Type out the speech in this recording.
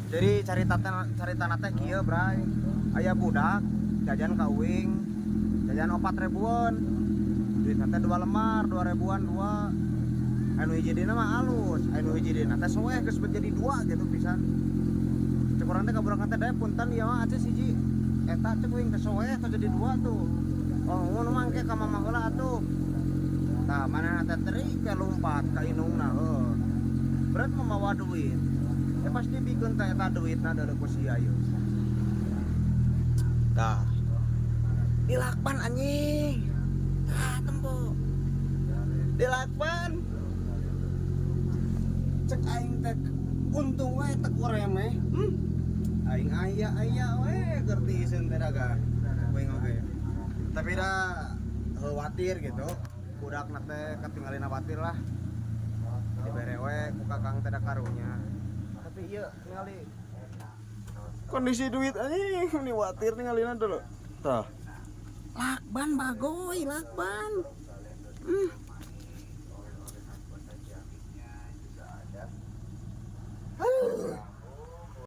Jadi carita carita teh kieu, Bray. Aya budak jajan ka uing, jajan 4 ribuan, duit teh dua lembar, 2 ribuan dua. Anu hiji dina mah alus, anu hiji dina teh soeh, geus jadi dua gitu pisan. Cek urang teh ka budak teh, "Punten, ieu mah aja siji." Eta cek uing teh soeh teh jadi dua tuh. "Oh, ngono mah engke ka mama heula atuh." Tah, mana teh teri ke lompat ka indungna, heuh. Berat membawa duit. Ya pasti bikin teh eta duitna dari ku sia ieu. Tah. Dilakban, anjing. Tah, tempo. Dilakban. Cek aing teh untung we teu remeh. Aing aya aya we ngerti iseun teh daga. Uing oge. Tapi dah khawatir gitu. Budak teh ketinggalin, khawatir lah. Dibere we ku kakang teh da karunya. Tapi iya, ningali kondisi duit, anjing, ini khawatir ningalina dulu. Tah. Lakban, bagoy, lakban.